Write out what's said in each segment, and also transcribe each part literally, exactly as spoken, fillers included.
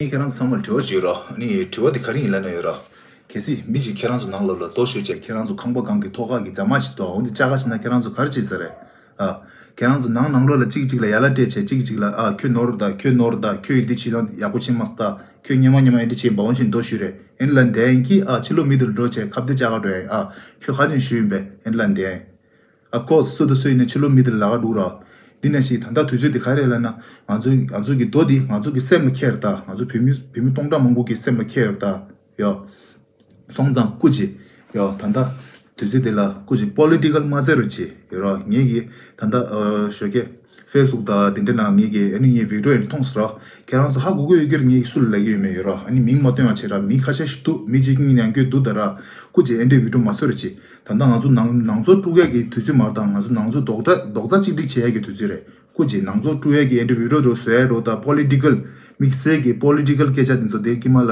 ངས་ཁྱེད་རང་ཚོ་ཚང་མར་དྲི་བ་ཅིག་ཡོད་ར། ཨ་ནི་དྲི་བ་དེ་ག་རེ་ཡིན་ལབ་ན་ཡོད་ར། གལ་སྲིད་མི་ཞིག་ཁྱེད་རང་ཚོ་ནང་ལོགས་ལ་རྡོ་གཞུས་བྱས་ཁྱེད་རང་ཚོ་ཁང་པ་སྒང་གི་ཐོག་ཁ་གི་རྫ་མ་ཞིག་འདུག་འོན་ཏེ་ལྕགས་ཁ་ཞིག་ན་ཁྱེད་རང་ཚོ་ག་རེ་བྱེད་ས་རེད། ཨ། ཁྱེད་རང་ཚོ་ནང་ནང་ལོགས་ལ་གཅིག་གཅིག་ལ་ཡ་ལ་སྤྲད་བྱས་གཅིག་གཅིག་ལ། ཨ། ཁྱོད་ནོར་ད། ཁྱོད་ནོར་ད། ཁྱོད་འདི་བྱེད་སྟངས་ཡག་པོ་བྱེད་མ་སོང་ད། ཁྱོད་སྔོན་མ་སྔོན་མ་འདི་བྱེད་འབའ་བོ་ཆེན་རྡོ་གཞུས་རེད། ཨེ་ནི་ལ་འདས་ཡིན་གྱི། ཨ། ཕྱི་ལོགས་མི་དེ་ལ་འགྲོ་བྱས་ཁ་བརྡ་བཅག་ག་འགྲོ་ཡིན། ཨ། ཁྱོད་ཁ་ཆེམས་ཞུས་ཡིན་པས། ཨེ་ནི་ལ་འདས་ཡིན། Of course སུ་དང་སུ་ཡིན་ན་ཕྱི་ལོགས་མི་དེ་ལ་ལ་ཁ་འགྲོ་ར། འདི་ནང་བཞིན་ད་ལྟ་དུས་ཚོད་འདི་ག་རེ་ལབ་ན། ང་ཚོ་ང་ཚོ་གི་རྡོ་འདི་ང་ཚོ་གི་སེམས་ལ་འཁེལ་ད། ང་ཚོ་བོད་མི་བོད་མི་སྟོང་ཕྲག་མང་པོ་གི་སེམས་ལ་འཁེལ་ཡོད་ད། ཡོ། སོང་ཙང་སྐུ་མཁྱེན། ཡོ། ད་ལྟ་དུས་ཚོད་འདི་ལ་སྐུ་མཁྱེན་པོ་ལི་ཊི་ཀལ་མ་རྩེ་རོགས་བྱེད། ཡོ་ར། ངེད་ཀྱི་ད་ལྟ་ཨ་ཞོགས་ཀས་ཕེ་སི་བུག་དང་དེ་འདྲ་ནང་ངེད་ཀྱི་ཨ་ནི་ངའི་བི་ཌི་ཡོ་ཡིན་མཐོང་སོང་ར། ཁྱེད་རང་ཚོ་ཧ་གོ་གི་ཡོད་ཀྱི་རེད། ངས་སུ་ལ་ལབ་ཀྱི་ཡོད་མེད། ཡོ་ར། ཨ་ནི་མིང་མ་བཏོན་པ་བྱས་ར། མི་ཁ་ཤས་ཤིག་འདུག་མི་གཅིག་གཉིས་ཡང་སྐྱོ་འདུག་ད་ར། སྐུ་མཁྱེན་ཨེ་འདྲའི་བི་ཌི་ཡོ་མ་བཟོ་རོགས་བྱེད། ད་ལྟ་ང་ཚོ་ནང་ནང་ཚོགས་དཀྲུག་ཡག་གི་དུས་ཚོད་མ་རེད་ད། ང་ཚོ་ནང་ཚོགས་རྡོག་རྩ་རྡོག་རྩ་གཅིག་སྒྲིལ་བྱེད་ཡག་གི་དུས་ཚོད་རེད། སྐུ་མཁྱེན་ནང་ཚོགས་དཀྲུག་ཡག་གི་ཨེ་འདྲའི་བི་ཌི་ཡོ་བཟོ་ཡག་རོགས་ད། པོ་ལི་ཊི་ཀལ་དམིགས་བསལ་གྱི་པོ་ལི་ཊི་ཀལ་སྐད་ཆ་དེ་ཚོ་དེ་དཀྱིལ་མ་ལ་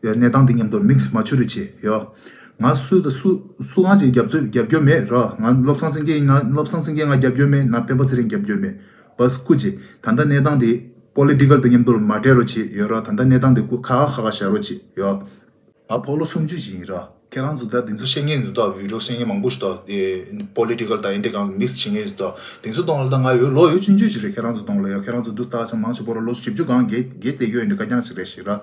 གནས་སྟངས་དེ་མཉམ་དུ་མིག་སི་མ་བྱེད་རོགས་བྱེད། ཡོ། ང་སུ་དང་སུ་སུ་གང་ཅིག་རྒྱབ་རྒྱབ་སྐྱོར་མེད་ར། ང་བློ་བཟང་སེང་གེ་ཡིན་ན་བློ་བཟང་སེང་གེ་ང་རྒྱབ་སྐྱོར་མེད། ང་སྤེན་པ་ཚེ་རིང་རྒྱབ་སྐྱོར་མེད། བས་སྐུ་མཁྱེན་ད་ལྟ་གནས་སྟངས་དེ་པོ་ལི་ཊི་ཀལ་དང་མཉམ་དུ་མ་འབྲེལ་རོགས་བྱེད། ཡོ་ར། ད་ལྟ་གནས་སྟངས་དེ་སྐུ་ཁ་ཁ་ཁ་ཁ་བཞག་རོགས་བྱེད། ཡོ། ང་ཕོ་ལོ་སུམ་ཅུ་ཞིག་ཡིན་ར། ཁྱེད་རང་ཚོ་ད་དེ་ཚོ་བཤད་མཁན་འདུག་ད། བི་ཌི་ཡོ་བཤད་མཁན་མང་པོ་ཞིག་འདུག་དེ་པོ་ལི་ཊི་ཀལ་དང་ཨེ་འདྲ་གང་མིག་སི་བྱེད་མཁན་ཞིག་འདུག་དེ་ཚོ་གཏོང་ལ་ད་ང་ཡོད་ལོ་ཡོད་ཆུང་ཆུང་ཞིག་རེད། ཁྱེད་རང་ཚོ་གཏོང་ལ་ཡོད། ཁྱེད་རང་ཚོ་འདུག་ད་ཆ་མང་ཆེ་བོ་ར་ལོ་བཞི་བཅུ་སྒང་བརྒལ་བརྒལ་བསྡད་ཡོད་འདྲ་དཀའ་རྐྱང་ཞིག་རེད་ཤག་ར།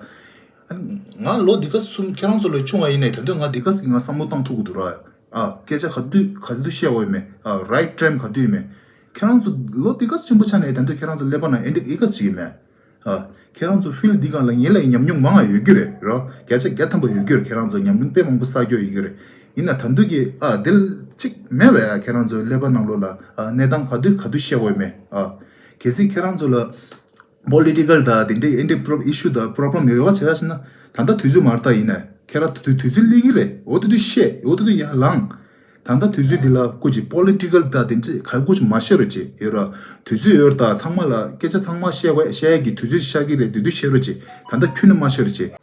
ཨ་ནི་ང་ལོ་འདི་ག་སུམ་ཁྱེད་རང་ཚོ་ལས་ཆུང་བ་ཡིན་ནའི་ད་དུང་ང་འདི་ག་ཟིག་ང་བསམ་བློ་བཏང་ཐུབ་ཀྱི་འདུག་ར། ཨ། སྐད་ཆ་ག་དུས་ག་དུས་བཤད་དགོས་མེད། ཨ། རའིཊ་ཊའིམ་ག་དུས་ཡིན་མེད། ཁྱེད་རང་ཚོ་ལོ་འདི་ག་ཆེན་པོ་ཆགས་ནའི་ད་དུང་ཁྱེད་རང་ཚོ་ཀླད་པ་ནང་ཨེ་འདྲ་ཨི་ག་ཟིག་ཡིན་མེད། ཨ། ཁྱེད་རང་ཚོ་ཕིལ་འདི་སྒང་ལ་ངེད་ལས་ཉམས་མྱོང་མང་ང་ཡོད་རྒྱུ་རེད་རོ། བརྒྱ་ཆ་བརྒྱ་ཐམ་པ་ཡོད་རྒྱུ་རེད། ཁྱེད་རང་ཚོ་ཉམས་མྱོང་དཔེ་མང་པོ་བསགས་རྒྱུ་ཡོད་རྒྱུ་རེད། ཡིན་ན་ད་དུང་གི་ཨ་དེ་ལ་གཅིག་མེད་པས། ཨ། ཁྱེད་རང་ཚོའི་ཀླད་པ་ནང་ལོགས་ལ་ཨ་གནས་སྟངས་ག་དུས་ག་དུས་བཤད་དགོས་མེད། ཨ། གལ་སྲིད་ཁྱེད་རང་ཚོ་ལ་པོ་ལི་ཊི་ཀལ་དང་དེ་འདྲའི་ཨེ་འདྲའི་པོ་རོ་ཨི་ཤུ་དང་པོ་རོབ་ལེམ་ཡོད་པ་བྱས་ཟེར་ན། ད་ལྟ་དུས་ཚོད་མ་རེད་ད། ཡིན་ནའི་ཁྱེད་རང་དུས་དུས་ཚོད་སླེབས་ཀྱི་རེད། འོ་དེ་དུས་བཤད། འོ་དེ་དུས་ཡར་ལངས། ད་ལྟ་དུས་ཚོད་འདི་ལ་སྐུ་མཁྱེན་པོ་ལི་ཊི་ཀལ་དང་དེ་འདྲའི་ག་སྐུ་མཁྱེན་མ་བཤད་རོགས་བྱེད། ཡོད་ར། དུས་ཚོད་ཡོད་ར། ད་ཚང་མ་ལ་སྐད་ཆ་ཚང་མ་བཤད་དགོས། བཤད་ཡག་གི་དུས་ཚོད་ཤར་གྱི་རེད། དེ་དུས་བཤད་རོགས་བྱེད། ད་ལྟ་ཁྱོན་ནས་མ་བཤད་རོགས་བྱེད།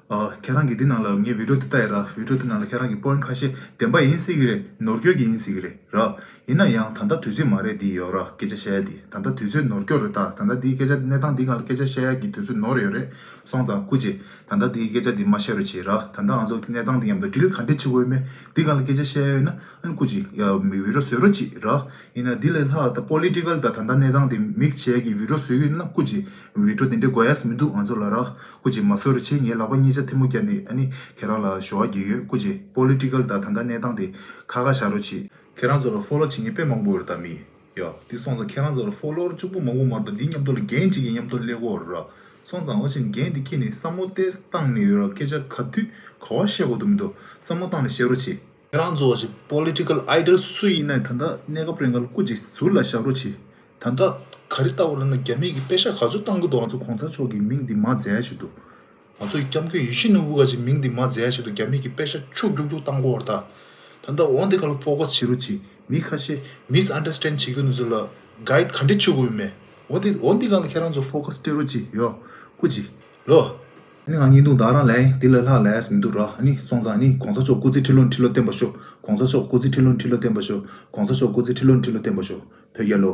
ཨ། ཁྱེད་རང་གིས་འདི་ནང་ལ་ངའི་བི་ཌི་ཡོ་དེ་ལྟ་ཡིན་ར། བི་ཌི་ཡོ་དེ་ནང་ལ་ཁྱེད་རང་གི་པོ་ཡིན་ཊི་ཁ་ཤས་བདེན་པ་ཡིན་སྲིད་ཀྱི་རེད། ནོར་འཁྱོལ་གྱི་ཡིན་སྲིད་ཀྱི་རེད་ར། ཡིན་ན་ཡང་ད་ལྟ་དུས་ཚོད་མ་རེད། འདི་ཡོད་ར། སྐད་ཆ་བཤད་ཡ་འདི་ད་ལྟ་དུས་ཚོད་ནོར་འཁྱོལ་རེད་ད། ད་ལྟ་འདིའི་སྐད་ཆ་གནས་སྟངས་འདི་སྒང་ལ་སྐད་ཆ་བཤད་ཡ་གི་དུས་ཚོད་ནོར་ཡོད་རེད། སོང་ཙང་སྐུ་མཁྱེན་ད་ལྟ་འདིའི་སྐད་ཆ་འདི་མ་བཤད་རོགས་བྱེད་ར། ད་ལྟ་ང་ཚོ་གནས་སྟངས་འདི་མཉམ་དུ་ཌིལ་ག་འདྲ་བྱེད་དགོས་མེད། འདི་སྒང་ལ་སྐད་ཆ་བཤད་ཡ་ཡོད་ན་ཨ་ནི་སྐུ་མཁྱེན་ཡ་མི་བི་ཌི་ཡོ་བཟོ་རོགས་བྱེད་ར། ཡིན་ན་འདི་ལས་ལྷག་ད་པོ་ལི་ཊི་ཀལ་དང་ད་ལྟ་གནས་སྟངས་འདི་མིག་སི་བྱེད་ཡ་གི་བི་ཌི་ཡོ་བཟོ་གི་ཡོད་ན་སྐུ་མཁྱེན་བི་ཌི་ཡོ་འདི་འདྲ་དགོས་ཡ་མི་འདུག་ང་ཚོ་ལ་ར། སྐུ་མཁྱེན་མ་བཟོ་རོགས་བྱེད། ངས་ལག་པ་གཉིས་ཆ་ཐལ་མོ་བརྒྱབ་ནས་ཨ་ནི་ཁྱེད་རང་ལ་ཞུ་བ་རྒྱག་གི་ཡོད། སྐུ་མཁྱེན་པོ་ལི་ཊི་ཀལ་དང་ད་ལྟ་གནས་སྟངས་དེ་ཁ་ཁ་བཞག་རོགས་བྱེད། ཁྱེད་རང་ཚོ་ལ་ཕོ་ལོ་བྱེད་མཁན་དཔེ་མང་པོ་ཡོད་རེད་ད་མི། ཡ། དེ་སོང་ཙང་ཁྱེད་རང་ཚོ་ལ་ཕོ་ལོ་ཝར་གཅིག་པུ་མང་པོ་མ་རེད་ད། དེའི་མཉམ་དུ་ལ་རྒན་གཅིག་གི་མཉམ་དུ་སླེབས་ཀྱི་ཡོད་རེད་ར། སོང་ཙང་འོ་ཆེན་རྒན་དེ་ཁྱེད་ནི་བསམ་བློ་ཏོག་ཙམ་བཏང་ནས་ཡོད་ར། སྐད་ཆ་ག་དུས་ག་པར་བཤད་དགོས་འདུག་མི་འདུག་བསམ་བློ་བཏང་ནས་བཤད་རོགས་བྱེད། ཁྱེད་རང་ཚོ་ཅིག་པོ་ལི་ཊི་ཀལ་ཨའི་ཌལ་སུ་ཡིན་ནའི་ད་ལྟ་གནས་སྐབས་རིང་ག་ལ་སྐུ་མཁྱེན་ཟུར་ལ་བཞག་རོགས་བྱེད། ད་ལྟ་ག་རེ་ལྟ་བ་ལབ་ན་རྒྱ་མི་གིས་པེ་ཤ་ག་ཚོད་བཏང་གི་འདུག་ང་ཚོ་གོང་ས་མཆོག་གི་མིང་འདི་མར་འཛེག་ཡ་ཆེད་དུ། ང་ཚོ་ཡི་སྐྱབས་མགོན་ཡིད་བཞིན་ནོར་བུ་ག་ཅིག་མིང་འདི་མར་འཛེག་ཡ་ཆེད་དུ་རྒྱ་མི་གིས་པེ་ཤ་ཤུགས་རྒྱུག་རྒྱུག་བཏང་གི་ཡོད་རེད་ད། ད་ལྟ་འོ་འདི་ག་ལ་ཕོ་ཀ་སི་བྱེད་རོགས་གྱིས། མི་ཁ་ཤས་མིས་ཨན་ཌར་སི་ཊེན་ཌ་བྱེད་མཁན་ཚོ་ལ་གའིཌ་ག་འདྲ་བྱེད་དགོས་ཡོད་མེད། འོ་འདི་འོ་འདི་ག་ལ་ཁྱེད་རང་ཚོ་ཕོ་ཀ་སི་སྤྲད་རོགས་གྱིས། ཡོ། སྐུ་མཁྱེན། ལོ། ཨ་ནི་ང་བརྙན་ཐུང་ད་རང་ལས་འདི་ལས་ལྷག་ལས་མི་འདུག་ར། ཨ་ནི་སོང་ཙང་ཨ་ནི་གོང་ས་མཆོག་སྐུ་ཚེ་ཁྲི་ལོ་ཁྲི་ལོ་བརྟན་པ་ཤོག་གོང་ས་མཆོག་སྐུ་ཚེ་ཁྲི་ལོ་ཁྲི་ལོ་བརྟན་པ་ཤོག་གོང་ས་མཆོག་སྐུ་ཚེ་ཁྲི་ལོ་ཁྲི་ལོ་བརྟན་པ་ཤོག་བོད་རྒྱལ་ལོ།